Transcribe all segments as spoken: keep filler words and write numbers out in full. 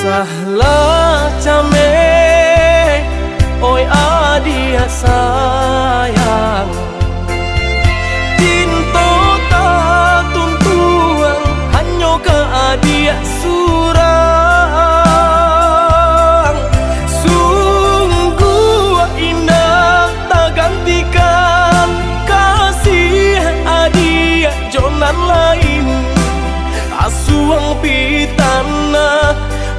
Lah cameh, oi adiak sayang, cinto tatuntuang hanyo ka adiak surang. Sungguah indak tagantikan kasih adiak jo nan lain. Asuang pitanah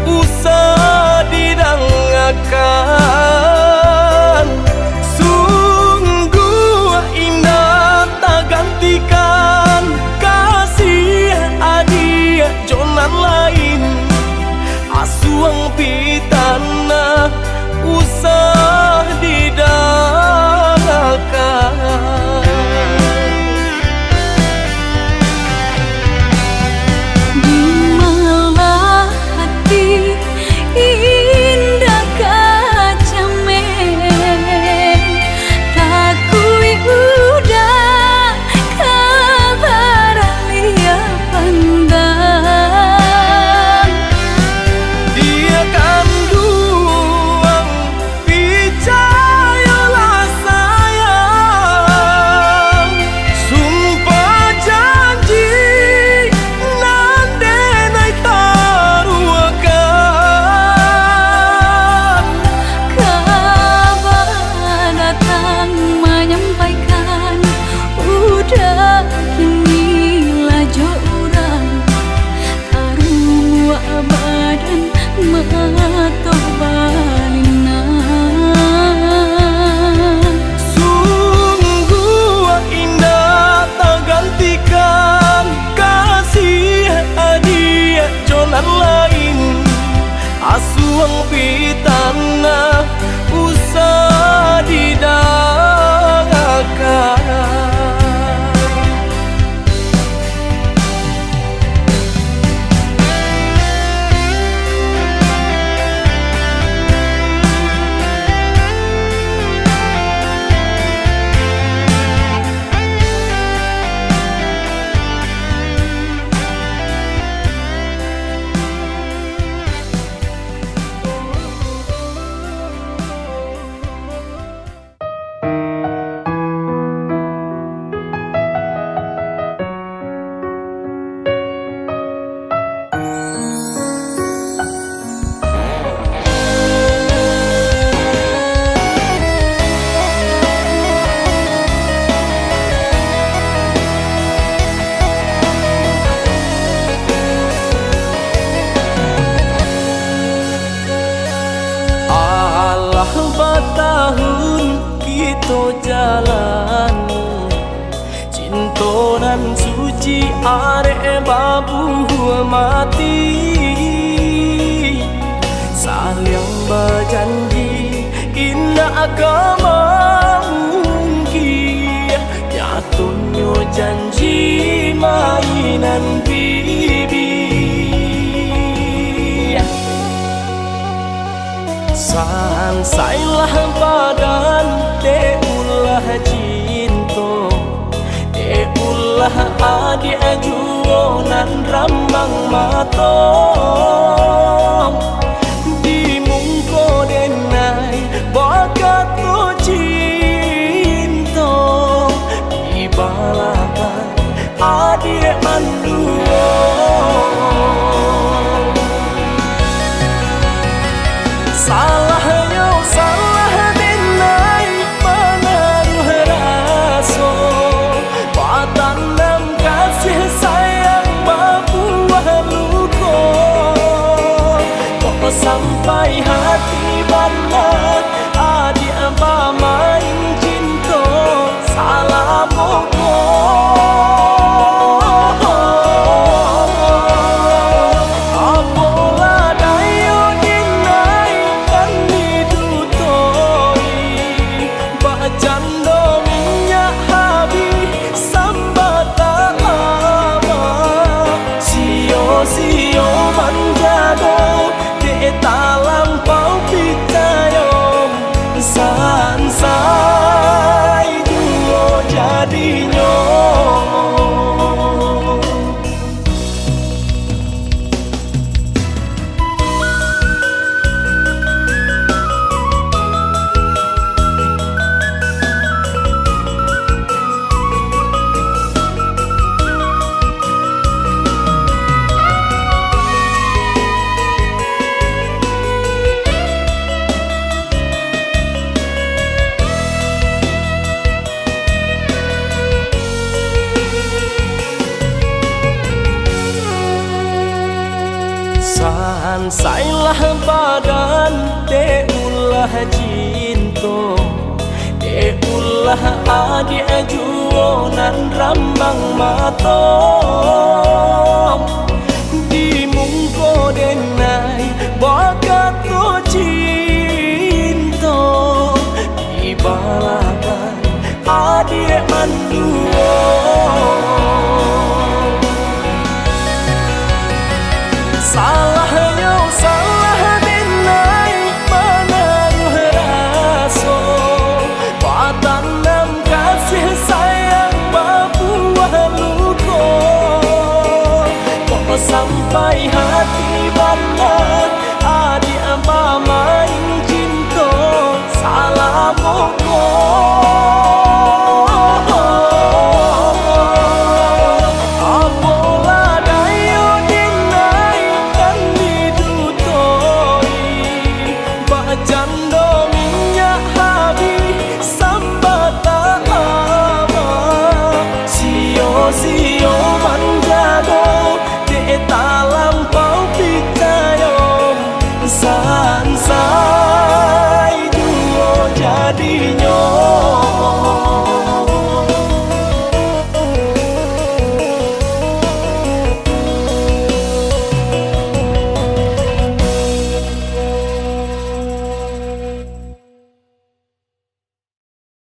usah didangakan. Sungguah indak tagantikan kasih adiak jo nan lain. Asuang pitanah usah didangakan. Di malah hati indak ka cameh, takuik udah ka baraliah pandang. Diak kanduang, picayolah sayang, sumpah janji nan denai taruahkan. Kaba datang manyampaikan, udah kini lah jo urang, tarumuak badan mato balinang. Sungguah indak tagantikan kasih adiak jo nan lain. Asuang pitanah usah didangakan. Alah batahun kito jalani, cinto nan suci arek babuah mati. Saliang bajanji indak ka mamungkia, nyatonyo janji mainan bibia. Sansailah badan, dek ulah cinto, dek ulah adiak juo nan rambang mato. Di muko denai bakato cinto, di balakang adiak manduo. Salahnyo salah denai manaruah raso, batanam kasih sayang babuah luko. Kok sampai hati bana, adiak bamain cinto salamo ko. Apolah dayo dinaikan didutoi, bacando minyak habih sambatang lamo. Sio-sio manjago, dek talampau picayo, sansai juo jadinyo. Sansailah badan, dek ulah cinto, dek ulah adiak juo nan rambang mato.